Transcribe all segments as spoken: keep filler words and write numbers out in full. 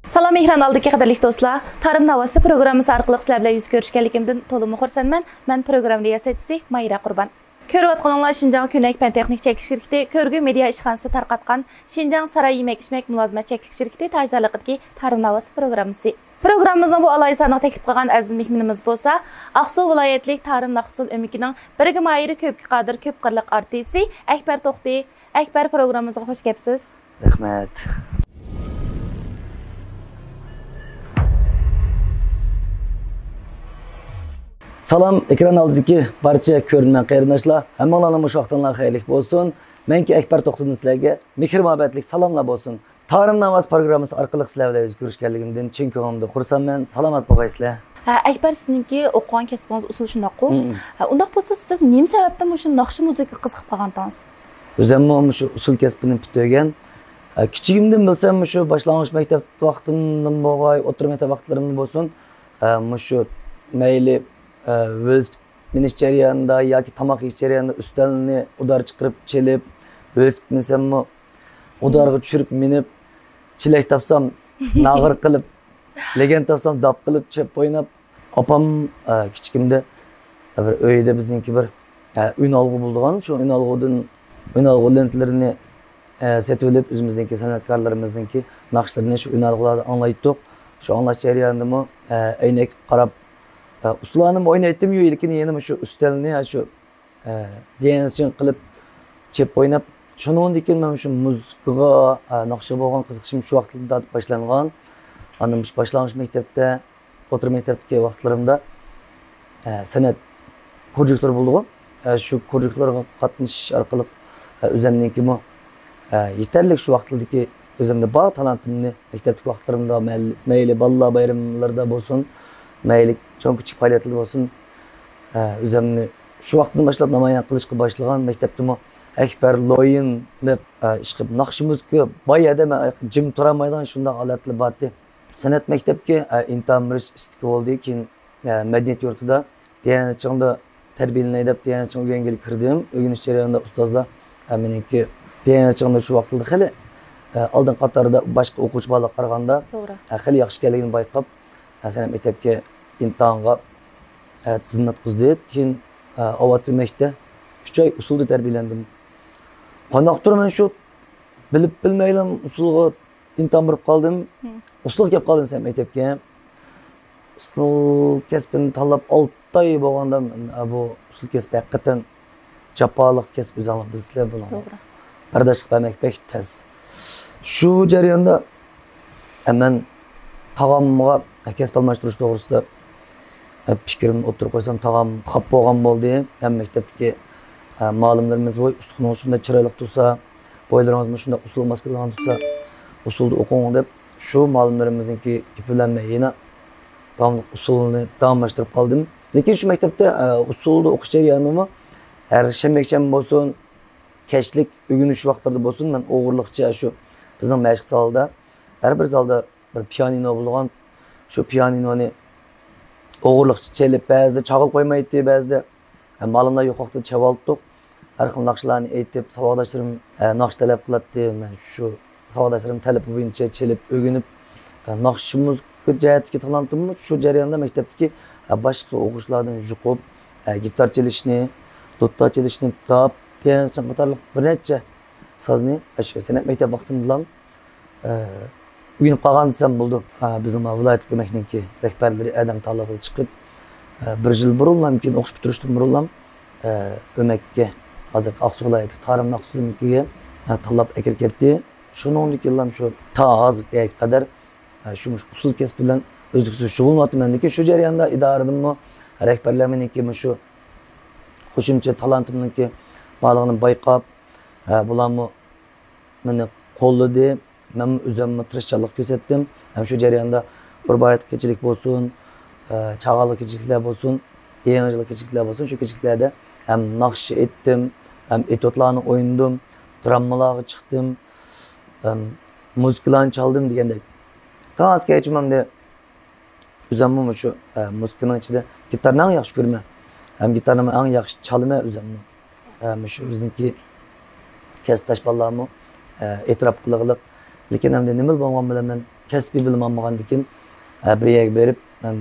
سالام، ئېكران ئالدىدىكى قەدىرلىك دوستلار. تارىم ناۋاسى پروگراممىسى ئارقىلىق سىلەر بىلەن يۈز كۆرۈشكەنلىكىمدىن تولىمۇ خۇرسەنمەن. مەن پروگرامما رىياسەتچىسى ماھىرە قۇربان. كۆرۈۋاتقىنىڭلار شىنجاڭ كۆنەك پەن تېخنىك چەكلىك شىركىتى كۆرگۈ مېدىيا ئىشخانىسى تارقاتقان شىنجاڭ ساراي يېمەك ئىچمەك مۇلازىمەت چەكلىك شىركىتى تاجدارلىقىدىكى تارىم ناۋاسى پروگراممىسى. پروگراممىمىزنىڭ بۇ ئالاھىدە سانىغا تەكلىپ قىلغان ئەزىز مېھمىنىمىز بولسا، ئاقسۇ ۋىلايەتلىك تارىم ناخشا ئۇسسۇل ئۆمىكىنىڭ بىرگە ماھىرى كۆپكە قادىر كۆپ قىرلىق ئارتىسى ئەكبەر توختى. ئەكبەر، پروگراممىمىزغا خوش كەپسىز. رەھمەت. سالام، ئېكران ئالدىدىكى بارچە كۆرۈرمەن قېرىنداشلار. ھەممىڭلارنىڭ مۇشۇ ۋاقتىڭلار خەيرلىك بولسۇن. مەنكى ئەكبەر توختىدىن سىلەرگە مېھىر-مۇھەببەتلىك سالاملار بولسۇن. تارىم ناۋاس پروگراممىسى ئارقىلىق سىلەر بىلەن يۈز كۆرۈشكەنلىكىمدىن چىن كۆڭلۈمدىن خۇرسەنمەن. سالامەت بولغايسىلەر. ھە، ئەكبەر، سىزنىڭكى ئوقۇغان كەسپىڭىز ئۇسسۇل، شۇنداققۇ؟ مم. ھە، ئۇنداق بولسا، سىز نېمە سەۋەبتىن مۇشۇ ناخشا مۇزىكىغا قىزىقىپ قالغانتىڭىز؟ ئۆزۈممۇ مۇشۇ ئۇسسۇل كەسپىنى پۈتتۈرگەن. ھە، كىچىكىمدىن بىلسەم، مۇشۇ باشلانغۇچ مەكتەپ ۋاقتىمدىن بولغاي، ئوتتۇرا مەكتەپ ۋاقىتلىرىمدا بولسۇن، ھە، مۇشۇ مەيلى، ھە، ۋېلىسىپىت مىنىش جەريانىدا ياكى تاماق يېيىش جەريانىدا ئۈستەلنى ئۇدار چىقىرىپ چېلىپ، ۋېلىسىپىت مىنسەممۇ ئۇدارغا چۈشۈرۈپ مىنىپ، چېلەك تاپسام ناغرا قىلىپ، لېگەن تاپسام داپ قىلىپ چېپ ئويناپ، ئاپام، ئە، كىچىكىمدە، ئە، بىر ئۆيدە بىزنىڭكى بىر، ئە، ئۈنئالغۇ بولىدىغان، شۇ ئۈنئالغۇدىن، ئۈنئالغۇ لېنتىلىرىنى، ئە، سېتىۋېلىپ، ئۆزىمىزنىڭكى سەنئەتكارلىرىمىزنىڭكى ناخشىلىرىنى شۇ ئۈنئالغۇلاردا ئاڭلايتتۇق. شۇ ئاڭلاش جەريانىدىمۇ، ئە، ئەينەككە قاراپ، ئە، ئۇسسۇللارنىمۇ ئوينايتتىم، لېكىن يەنە شۇ ئۈستەلنى، شۇ ئە، ديەنسىڭ قىلىپ، چېپ ئويناپ، شۇنىڭدىن كېيىن مەن شۇ مۇزىكىغا، ئە، ناخشىغا بولغان قىزىقىشىم شۇ ۋاقىتلاردا باشلانغان. ئاندىن مۇشۇ باشلانغۇچ مەكتەپتە، ئوتتۇرا مەكتەپتىكى ۋاقىتلىرىمدا، ئە، سەنئەت كۇرژۇكلىرى بولىدىغۇ. ئە، شۇ كۇرژۇكلارغا قاتنىشىش ئارقىلىق، ئە، ئۆزۈمنىڭكىمۇ، ئە، يېتەرلىك شۇ ۋاقىتلىرىدىكى ئۆزۈمدە بار تالانتىمنى مەكتەپتىكى ۋاقىتلىرىمدا مەل-، مەيلى بالىلار بايراملىرىدا بولسۇن، مەيلى چوڭ كىچىك پائالىيەتلەردە بولسۇن، ئە، ئۆزۈمنى شۇ ۋاقىتتىن باشلاپ نامايان قىلىشقا باشلىغان. مەكتەپتىمۇ ئەكبەر لويىن دەپ، ئە، ئىشقىلىپ ناخشا مۇزىكا باي ئادەم، ئە، جىم تۇرالمايدىغان شۇنداق ھالەتلەر بارتى. سەنئەت مەكتەپكە، ئە، ئىمتىھان بېرىش ئىستىكى بولدى. كېيىن، ئە، مەدەنىيەت يۇرتىدا ديەنچىڭدا تەربىيەلىنەي دەپ ديەنچىڭ ئۆگەنگىلى كىردىم. ئۆگىنىش جەريانىدا ئۇستازلار، ئە، مېنىڭكى ديەنچىڭدا شۇ ۋاقىتلاردا خېلى، ئە، ئالدىنقى قاتاردا باشقا ئوقۇغۇچى بالىلارغا قارىغاندا، توغرا. ئە، خېلى ياخشى ئىكەنلىكىنى بايقاپ، ئە، سەنئەت مەكتەپكە ئىمتىھانغا، ئە، تىزىملاتقۇزدى. كېيىن، ئە، ئاۋات مەكتەپتە ئۈچ ئاي ئۇسسۇلدا تەربىيەلەندىم. قانداقتۇر مەن شۇ بىلىپ بىلمەيلا ئۇسسۇلغا ئىمتىھان بېرىپ قالدىم. مم. ئۇسسۇلغا كەپ قالدىم سەنئەت مەكتەپكە. ئۇسسۇل كەسپىنى تاللاپ ئالتە ئاي بولغاندا مەن، ئە، بۇ ئۇسسۇل كەسپى ھەقىقەتەن جاپالىق كەسىپ، ئۆزۈڭلار بىلىسىلەر بۇنى. توغرا. بەرداشلىق بەرمەك بەك تەس. شۇ جەرياندا، ئە، مەن تاغامغا، ئە، كەسىپ ئالماشتۇرۇش توغرىسىدا، ئە، پىكرىمنى ئوتتۇرىغا قويسام، تاغام خاپا بولغان بولدى. ھەم مەكتەپتىكى، ئە، مۇئەللىملىرىمىز، «ۋوي، ئۇستىخىنىڭ شۇنداق چىرايلىق تۇرسا، بويلىرىڭىزمۇ شۇنداق ئۇسسۇلغا ماس كېلىدىغان تۇرسا، ئۇسسۇلدا ئوقۇڭ» دەپ، شۇ مۇئەللىملىرىمىزنىڭكى گېپى بىلەن مەن يەنە داۋاملىق ئۇسسۇلنى داۋاملاشتۇرۇپ قالدىم. لېكىن شۇ مەكتەپتە، ئە، ئۇسسۇلدا ئوقۇش جەريانىمۇ ھەر شەنبە، يەكشەنبە بولسۇن، كەچلىك ئۆگىنىش ۋاقىتلىرىدا بولسۇن، مەن ئوغرىلىقچە شۇ بىزنىڭ مەشىق زالىدا، ھەر بىر زالدا بىر پىيانىنو بولغان، شۇ پىيانىنونى ئوغرىلىقچە چېلىپ، بەزىدە چالغىلى قويمايتتى، بەزىدە، ھە، مۇئەللىملار يوق ۋاقىتتا چېلىۋالاتتۇق. ھەر خىل ناخشىلارنى ئېيتىپ، ساۋاقداشلىرىم، ھە، ناخشا تەلەپ قىلاتتى. مەن شۇ ساۋاقداشلىرىم تەلىپى بويىچە چېلىپ ئۆگىنىپ، ھە، ناخشا مۇزىكا جەھەتتىكى تالانتىممۇ شۇ جەرياندا مەكتەپتىكى، ھە، باشقا ئوقۇغۇچىلاردىن يۇقۇپ، ھە، گىتار چېلىشنى، دۇتار چېلىشنى، داپ، پىيانىنو قاتارلىق بىر نەچچە سازنى، ئاشۇ سەنئەت مەكتەپ ۋاقتىمدىلا ئە، ئۆگىنىپ قالغان دېسەم بولىدۇ. ئە، بىزنىڭ مانا ۋىلايەتلىك ئۆمەكنىڭكى رەھبەرلىرى ئادەم تاللىغىلى چىقىپ، ئە، بىر يىل بۇرۇنلا، كېيىن ئوقۇش پۈتتۈرۈشتىن بۇرۇنلا، ئە، ئۆمەككە، ھازىرقى ئاقسۇ ۋىلايەتلىك تارىم ناخشا ئۇسسۇلىنىڭكىگە، ئە، تاللاپ ئەكىرىپ كەتتى. شۇنىڭدىن كېيىنلا شۇ تا ھازىرغا قەدەر، ئە، شۇ مۇشۇ ئۇسسۇل كەسپى بىلەن ئۈزلۈكسىز شۇغۇللىنىۋاتىمەن. لېكىن شۇ جەرياندا ئىدارىدىنمۇ رەھبەرلەر مېنىڭكى مۇشۇ قوشۇمچە تالانتىمنىڭكى بارلىقىنى بايقاپ، ئە، بۇلارمۇ مېنى قوللىدى. مەنمۇ ئۆزۈممۇ تىرىشچانلىق كۆرسەتتىم. ھەم شۇ جەرياندا قۇربان ھېيتلىق كېچىلىك بولسۇن، ئە، چاغانلىق كېچىلىكلەر بولسۇن، يېڭى يىل كېچىلىكلەر بولسۇن، شۇ كېچىلىكلەردە ھەم ناخشا ئېيتتىم، ھەم ئېتيۇدلارنى ئوينىدىم، دراممىلارغا چىقتىم، ھەم مۇزىكىلارنى چالدىم دېگەندەك. تاڭ ئاز كەچمەمدە ئۆزۈممۇ مۇشۇ، ئە، مۇزىكىنىڭ ئىچىدە گىتارنى ئەڭ ياخشى كۆرىمەن. ھەم گىتارنىمۇ ئەڭ ياخشى چالىمەن ئۆزۈممۇ. ئە، مۇشۇ بىزنىڭكى كەسىپداش بالىلارمۇ، ئە، ئېتىراپ قىلغىلىق. لېكىن ئەمدى نېمىلا بولغان بىلەن مەن كەسپىي بىلىم ئالمىغاندىكىن، ئە، بىر يەرگە بېرىپ، مەن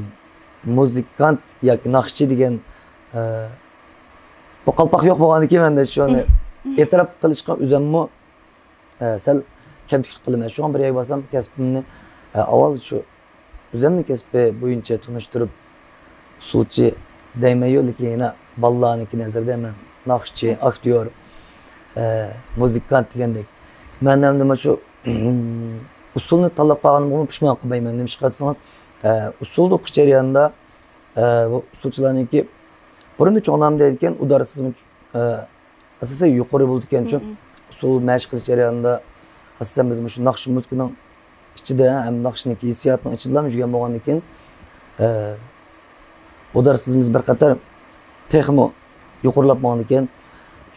مۇزىكانت ياكى ناخشىچى دېگەن، ئە، بۇ قالپاق يوق بولغاندىكىن، مەندە شۇنى ئېتىراپ قىلىشقا ئۆزۈممۇ، ئە، سەل كەمتۈكلۈك قىلىمەن. شۇڭا بىر يەرگە بارسام، كەسپىمنى، ئە، ئاۋۋال شۇ ئۆزۈمنى كەسپى بويىچە تونۇشتۇرۇپ، ئۇسسۇلچى دەيمەن-يۇ، لېكىن يەنە بالىلارنىڭكى نەزىرىدە مەن ناخشىچى، ئاكتيور، ئە، مۇزىكانت دېگەندەك. مەن ئەمدى مانا شۇ ئۇسسۇلنى تاللاپ قالغىنىمغىمۇ پۇشمان قىلمايمەن. نېمىشقا دېسىڭىز، ئە، ئۇسسۇل ئوقۇش جەريانىدا، ئە، بۇ ئۇسسۇلچىلارنىڭكى بۇرۇندا چوڭلارمۇ دەيدىكەن، ئۇدارسىزمۇ، ئە، ئاساسەن يۇقىرى بولىدىكەن، چۈنكى ئۇسسۇل مەشىق قىلىش جەريانىدا ئاساسەن بىز مۇشۇ ناخشا مۇزىكىنىڭ ئىچىدە ھەم ناخشىنىڭكى ھېسسىياتىنىڭ ئىچىدىلا يۈرگەن بولغاندىكىن، ئە، ئۇدارسىزمىز بىر قەدەر تېخىمۇ يۇقىرىلاپ ماڭىدىكەن.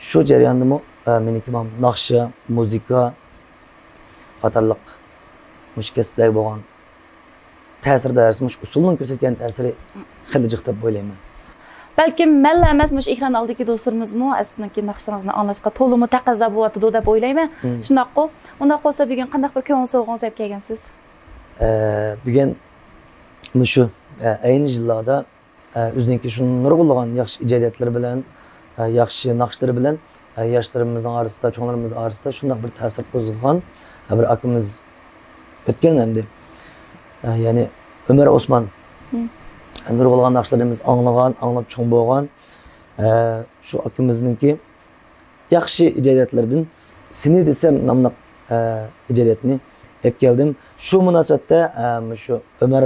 شۇ جەرياندىمۇ، ئە، مېنىڭكى مانا ناخشا، مۇزىكا قاتارلىق مۇشۇ كەسىپلەرگە بولغان تەسىر دائىرىسى، مۇشۇ ئۇسسۇلنىڭ كۆرسەتكەن تەسىرى خېلى جىق دەپ ئويلايمەن. بەلكىم مەنلا ئەمەس، مۇشۇ ئېكران ئالدىدىكى دوستلىرىمىزمۇ سىزنىڭكى ناخشىڭىزنى ئاڭلاشقا تولىمۇ تەقەززا بولۇۋاتىدۇ دەپ ئويلايمەن. شۇنداققۇ؟ ئۇنداق بولسا بۈگۈن قانداق بىر كۆڭۈل سوۋغىڭىز ئېلىپ كەلگەنسىز؟ ئە، بۈگۈن مۇشۇ، ئە، ئەينى يىللاردا، ئە، ئۆزىنىڭكى شۇ نۇرغۇنلىغان ياخشى ئىجادىيەتلىرى بىلەن، ئە، ياخشى ناخشىلىرى بىلەن، ئە، ياشلىرىمىزنىڭ ئارىسىدا، چوڭلىرىمىز ئارىسىدا شۇنداق بىر تەسىر قوزغىغان، ئە، بىر ئاكىمىز ئۆتكەن ئەمدى. ئە، يەنى ئۆمەر ئوسمان. نۇرغۇنلىغان ناخشىلىرىمىز ئاڭلىغان، ئاڭلاپ چوڭ بولغان. ئە، شۇ ئاكىمىزنىڭكى ياخشى ئىجادىيەتلىرىدىن سېنى دېسەم ناملىق، ئە، ئىجادىيەتنى ئېلىپ كەلدىم. شۇ مۇناسىۋەتتە، ئە، مۇشۇ ئۆمەر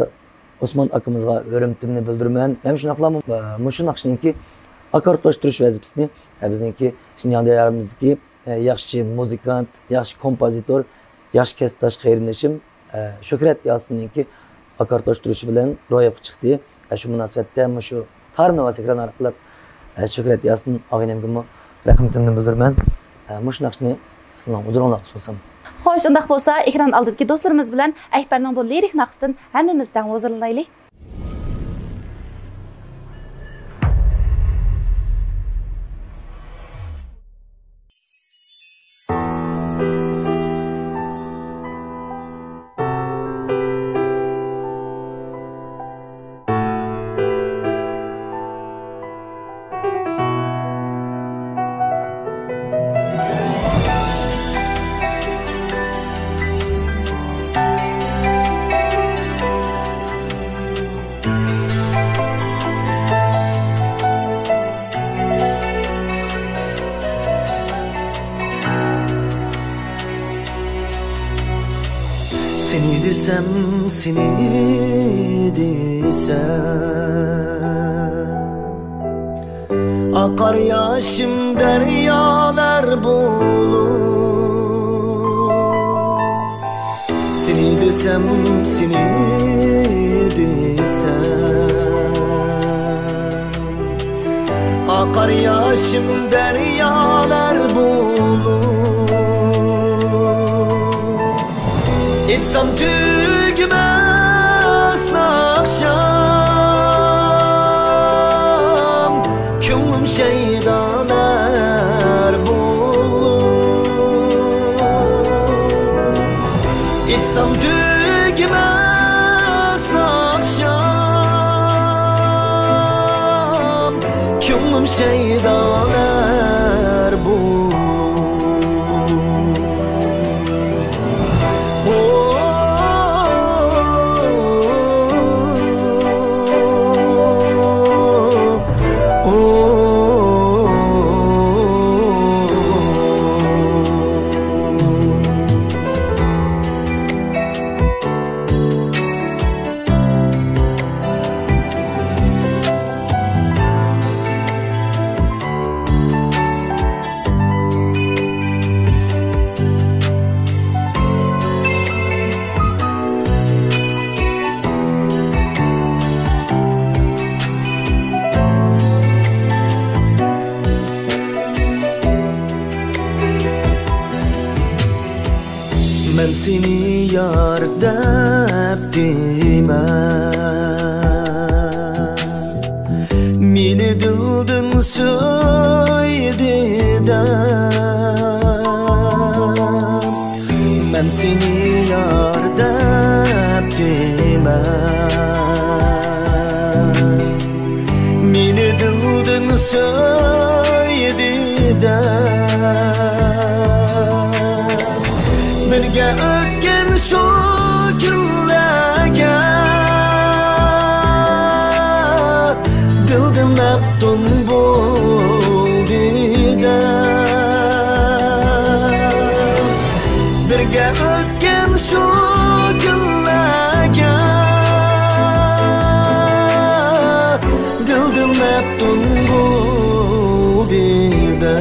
ئوسمان ئاكىمىزغا ھۆرمىتىمنى بىلدۈرىمەن. ھەم شۇنداقلا، ئە، مۇشۇ ناخشىنىڭكى ئاكارتلاشتۇرۇش ۋەزىپىسىنى، ئە، بىزنىڭكى شىنجاڭ دىيارىمىزدىكى، ئە، ياخشى مۇزىكانت، ياخشى كومپوزىتور، ياخشى كەسىپداش قېرىندىشىم، ئە، شۆھرەت ياسىننىڭكى ئاكارتلاشتۇرۇشى بىلەن روياپقا چىقتى. ئە، شۇ مۇناسىۋەتتە مۇشۇ تارىم ناۋاز ئېكران ئارقىلىق، ئە، شۆھرەت ياسىن ئاغىنەمگىمۇ رەھمىتىمنى بىلدۈرىمەن. ئە، مۇشۇ ناخشىنى سىلەرنىڭ ھۇزۇرۇڭلارغا سۇنسام. خوش، ئۇنداق بولسا ئېكران ئالدىدىكى دوستلىرىمىز بىلەن ئەكبەرنىڭ بۇ لىرىك ناخشىسىدىن ھەممىمىز تەڭ ھۇزۇرلىنايلى. سېنى دېسەم، سېنى دېسەم، ئاقار ياشىم دەريالار بولۇپ. سېنى دېسەم، سېنى دېسەم، ئاقار ياشىم دەريالار بولۇپ. ئېيتسام تۈگىمەس ناخشام، كۆڭلۈم شەيدالار بولۇپ. ئېيتسام تۈگىمەس ناخشام، كۆڭلۈم شەيدالار بولۇپ. مەن سېنى يار دەپ دېمە، مېنى دىلدىن سۆيدى دەپ. مەن سېنى يار دەپ دېمە، مېنى دىلدىن سۆيدى دە. بىرگە ئۆتكەن شۇ كۈنلەرگە دىلدىن مەپتۇن بولدى دە. بىرگە ئۆتكەن شۇ كۈنلەرگە دىلدىن مەپتۇن بولدى دە.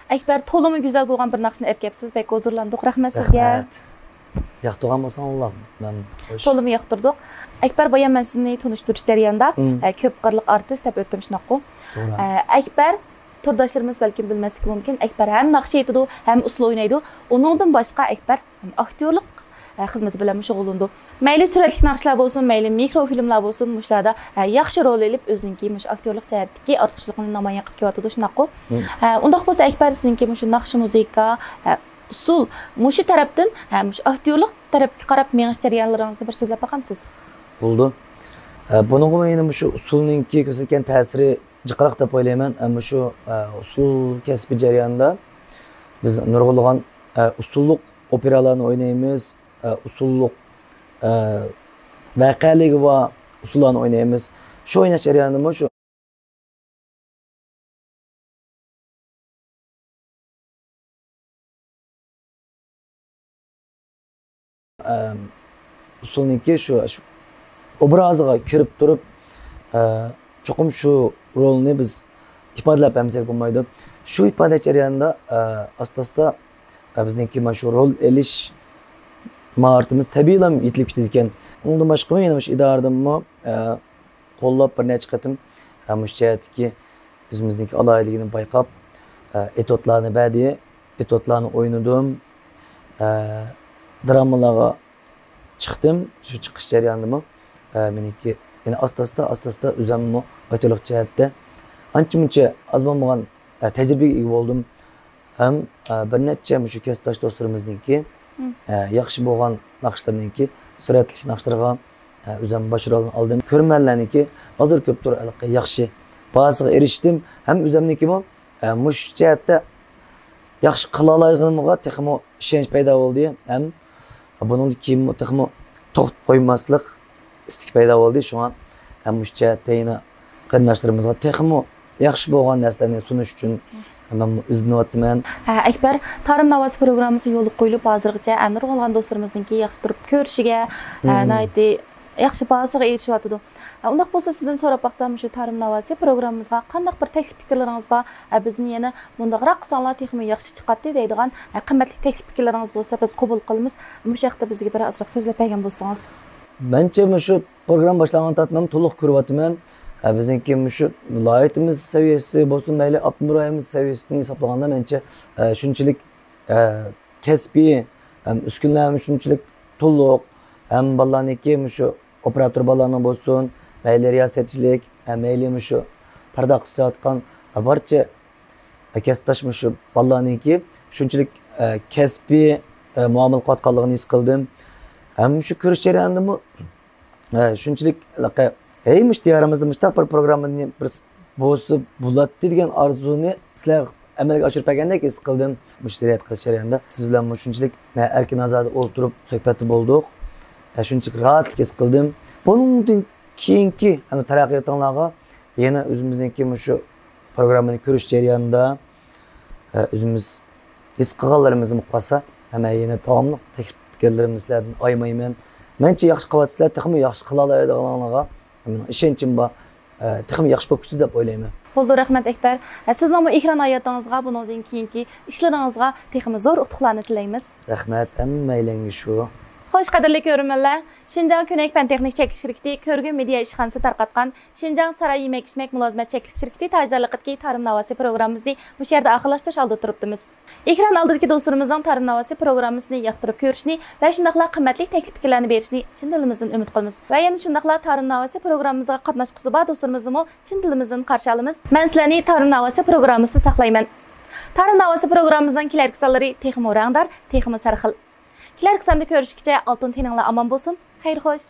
ئەكبەر، تولىمۇ گۈزەل بولغان بىر ناخشىنى ئەپ كەپسىز. بەك ھۇزۇرلاندۇق. رەھمەت سىزگە. رەھمەت. ياقتۇرغان بولساڭلار، مەن خوش. تولىمۇ ياقتۇردۇق. ئەكبەر، بايا مەن سىزنى تونۇشتۇرۇش جەريانىدا، مم. ئە، كۆپ قىرلىق ئارتىس دەپ ئۆتتۈم، شۇنداققۇ؟ توغرا. ئە، ئەكبەر، تورداشلىرىمىز بەلكىم بىلمەسلىكى مۇمكىن، ئەكبەر ھەم ناخشا ئېيتىدۇ، ھەم ئۇسسۇل ئوينايدۇ. ئۇنىڭدىن باشقا ئەكبەر ھەم ئاكتيورلۇق، ئە، خىزمىتى بىلەنمۇ شۇغۇللىنىدۇ. مەيلى سۈرەتلىك ناخشىلار بولسۇن، مەيلى مىكرو فىلىملار بولسۇن، مۇشۇلاردا، ئە، ياخشى رول ئېلىپ، ئۆزىنىڭكى مۇشۇ ئاكتيورلۇق جەھەتتىكى ئارتۇقچىلىقىنى نامايان قىلىپ كېلىۋاتىدۇ، شۇنداققۇ؟ مم. ئە، ئۇنداق بولسا، ئەكبەر، سىزنىڭكى مۇشۇ ناخشا، مۇزىكا، ئە، ئۇسسۇل، مۇشۇ تەرەپتىن، ھە، مۇشۇ ئاكتيورلۇق تەرەپكە قاراپ مېڭىش جەريانلىرىڭىزنى بىر سۆزلەپ باقامسىز؟ بولىدۇ. ھە، بۇنىڭغىمۇ يەنە مۇشۇ ئۇسسۇلنىڭكى كۆرسەتكەن تەسىرى جىقراق دەپ ئويلايمەن. ھە، مۇشۇ، ھە، ئۇسسۇل كەسپى جەريانىدا بىز نۇرغۇنلىغان، ھە، ئۇسسۇللۇق ئوپېرالارنى ئوينايمىز، ھە، ئۇسسۇللۇق، ھە، ۋەقەلىكى بار ئۇسسۇللارنى ئوينايمىز. شۇ ئويناش جەريانىدىمۇ شۇ ئەم، ئۇسسۇلنىڭكى شۇ، شۇ ئوبرازىغا كىرىپ تۇرۇپ، ئە، چوقۇم شۇ رولنى بىز ئىپادىلەپ بەرمىسەك بولمايدۇ. شۇ ئىپادىلەش جەريانىدا، ئە، ئاستا-ئاستا، ئە، بىزنىڭكى مانا شۇ رول ئېلىش ماھارىتىمىز تەبىئىيلا يېتىلىپ كېتىدىكەن. ئۇنىڭدىن باشقىمۇ يەنە مۇشۇ ئىدارىدىنمۇ، ئە، قوللاپ بىر نەچچە قېتىم، ھە، مۇشۇ جەھەتتىكى ئۆزىمىزنىڭكى ئالاھىدىلىكىنى بايقاپ، ھە، ئېتيۇدلارنى بەردى، ئېتيۇدلارنى ئوينىدىم، ھە، درامىلارغا چىقتىم. شۇ چىقىش جەريانىدىمۇ، ھە، مېنىڭكى يەنە ئاستا-ئاستا، ئاستا-ئاستا ئۆزۈممۇ ئاكتيورلۇق جەھەتتە ئانچە-مۇنچە ئاز بولمىغان، ھە، تەجرىبىگە ئىگە بولدۇم. ھەم، ئە، بىر نەچچە مۇشۇ كەسىپداش دوستلىرىمىزنىڭكى، مم. ئە، ياخشى بولغان ناخشىلىرىنىڭكى سۈرەتلىك ناخشىلىرىغا، ئە، ئۆزۈم باش رولنى ئالدىم. كۆرۈرمەنلەرنىڭكى ھازىر كۆپتۇر ھېلىقى ياخشى باھاسىغا ئېرىشتىم. ھەم ئۆزۈمنىڭكىمۇ، ئە، مۇشۇ جەھەتتە ياخشى قىلالايدىغىنىمغا تېخىمۇ ئىشەنچ پەيدا بولدى. ھەم بۇنىڭدىن كېيىنمۇ تېخىمۇ توختىتىپ قويماسلىق ئىستىكى پەيدا بولدى. شۇڭا ھەم مۇشۇ جەھەتتە يەنە قېرىنداشلىرىمىزغا تېخىمۇ ياخشى بولغان نەرسىلەرنى سۇنۇش ئۈچۈن مەنمۇ ئىزدىنىۋاتىمەن. ھە، ئەكبەر، تارىم ناۋاسى پروگراممىسى يولغا قويۇلۇپ، ھازىرغىچە، ھە، نۇرغۇنلىغان دوستلىرىمىزنىڭكى ياخشى تۇرۇپ كۆرۈشىگە، ھە، مم. ناھايىتى ياخشى باھاسىغا ئېرىشىۋاتىدۇ. ھە، ئۇنداق بولسا، سىزدىن سوراپ باقسام، مۇشۇ تارىم ناۋاسى پروگراممىمىزغا قانداق بىر تەكلىپ پىكىرلىرىڭىز بار؟ ھە، بىزنى يەنە مۇنداقراق قىلساڭلار تېخىمۇ ياخشى چىقاتتى دەيدىغان، ھە، قىممەتلىك تەكلىپ پىكىرلىرىڭىز بولسا، بىز قوبۇل قىلىمىز. مۇشۇ ھەقتە بىزگە بىر ئازراق سۆزلەپ بەرگەن بولسىڭىز. مەنچە مۇشۇ پروگرامما باشلانغان تارتىپ مەن تولۇق كۆرۈۋاتىمەن. ھە، بىزنىڭكى مۇشۇ ۋىلايىتىمىز سەۋىيەسى بولسۇن، مەيلى ئاپتونوم رايونىمىز سەۋىيەسىدىن ھېسابلىغاندا، مەنچە، ھە، شۇنچىلىك، ھە، كەسپىي ھەم ئۈسكۈنىلەر ھەم شۇنچىلىك تولۇق، ھەم بالىلارنىڭكى مۇشۇ ئوپېراتور بالىلارنىڭ بولسۇن، مەيلى رىياسەتچىلىك، ھە، مەيلى مۇشۇ پەردە قىلىشىۋاتقان، ھە، بارچە، ھە، كەسىپداش مۇشۇ بالىلارنىڭكى شۇنچىلىك، ھە، كەسپىي، ھە، مۇئامىلە قىلىۋاتقانلىقىنى ھېس قىلدىم. ھەم شۇ كۆرۈش جەريانىدىمۇ ھە، شۇنچىلىك ھېلىقى، ھەي، مۇشۇ دىيارىمىزدا مۇشۇنداق بىر پروگراممىنى بىر بولسا بولاتتى دېگەن ئارزۇنى سىلەر ئەمەلگە ئاشۇرۇپ بەرگەندەك ھېس قىلدىم. مۇشۇ زىيارەت قىلىش جەريانىدا سىز بىلەن مۇشۇنچىلىك، ھە، ئەركىن ئازادە ئولتۇرۇپ سۆھبەتتە بولدۇق. ھە، شۇنچىلىك راھەتلىك ھېس قىلدىم. بۇنىڭدىن كېيىنكى، ھەم تەرەققىياتىڭلارغا يەنە ئۆزىمىزنىڭكى مۇشۇ پروگراممىنى كۆرۈش جەريانىدا، ئە، ئۆزىمىز ھېس قىلغانلىرىمىزنى قىلسا، ھەم يەنە داۋاملىق تەكلىپ پىكىرلىرىمنى سىلەردىن ئايىمايمەن. مەنچە ياخشى قىلىۋاتىسىلەر، تېخىمۇ ياخشى قىلالايدىغانلىقىڭلارغا مېنىڭ ئىشەنچىم بار. ئە، تېخىمۇ ياخشى بولۇپ كېتىدۇ دەپ ئويلايمەن. بولدى، رەھمەت، ئەكبەر. ئە، سىزنىڭمۇ ئېكران ھاياتىڭىزغا، بۇنىڭدىن كېيىنكى ئىشلىرىڭىزغا تېخىمۇ زور ئۇتۇقلارنى تىلەيمىز. رەھمەت، ھەممەيلەنگە شۇ. خوش، قەدىرلىك كۆرۈرمەنلەر. شىنجاڭ كۆنەك پەن تېخنىك چەكلىك شىركىتى كۆرگۈم مېدىيا ئىشخانىسى تارقاتقان شىنجاڭ ساراي يېمەك-ئىچمەك مۇلازىمەت چەكلىك شىركىتى تاجدارلىقىدىكى تارىم ناۋاسى پروگراممىمىزنى مۇشۇ يەردە ئاخىرلاشتۇرۇش ئالدىدا تۇرۇپتىمىز. ئېكران ئالدىدىكى دوستلىرىمىزنىڭ تارىم ناۋاسى پروگراممىسىنى ياقتۇرۇپ كۆرۈشىنى ۋە شۇنداقلا قىممەتلىك تەكلىپ پىكىرلەرنى بېرىشىنى چىن دىلىمىزدىن ئۈمىد قىلىمىز. ۋە يەنە شۇنداقلا تارىم ناۋاسى پروگراممىمىزغا قاتناشقۇسى بار دوستلىرىمىزنىمۇ چىن دىلىمىزدىن قارشى ئالىمىز. مەن سىلەرنى تارىم ناۋاسى پروگراممىسىدا ساقلايمەن. تارىم ناۋاسى پروگراممىمىزنىڭ كېلەركى سانلىرى تېخىمۇ رەڭدار، تېخىمۇ سەرخىل. كېلەركى ساندا كۆرۈشكىچە ئالتۇن تېنىڭلار ئامان بولسۇن. خەير خوش.